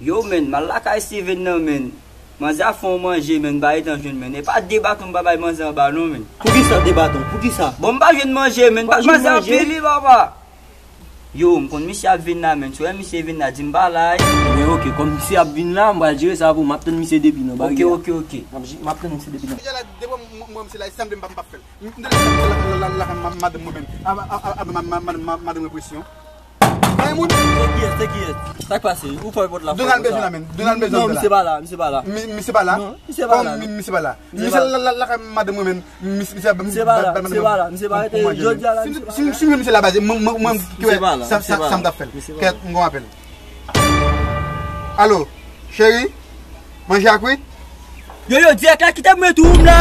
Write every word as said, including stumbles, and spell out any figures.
Yo, menn, m al lakay Steven nan, menn. Manzè ap fè yon manje, menn, m pa gentan jwenn, menn. E pa de baton m pa bay manzè anba, non, menn. Poukisa de baton? Poukisa? Bon, m pa jwenn manje, menn. Manzè ap peli, papa. Yo, m konn misye ap vin la, menn. Si w wè misye vin la, di m pa la. Men oke, kòm misye ap vin la, m pral jere sa pou m ap tann misye depi nan baryè. Oke, oke, oke. M ap tann misye depi nan. Depi mwen, mwen, mwen, misye la, sanble m pa, m p ap fè l. M te lakay madanm mwen menm. Madanm mwen presyon. Bay moun. Se kiyès, se kiyès? Sa k pase? Ou fè pòt la. Donald bezwen la menm. Donald bezwen la. Non, misye pa la, misye pa la. Misye pa la? Non, misye pa la. Misye pa la. Misye lakay madanm mwen menm. Misye pa la, misye pa la. Misye pa rete jodi a la. Si m jwenn misye la baz, mwen mwen mwen ki wè sa m t ap fè l. Kèt, m gon apèl. Alo, cheri? Manje a kwit? Yo, yo, dirèk la, kite mwen tou, m la.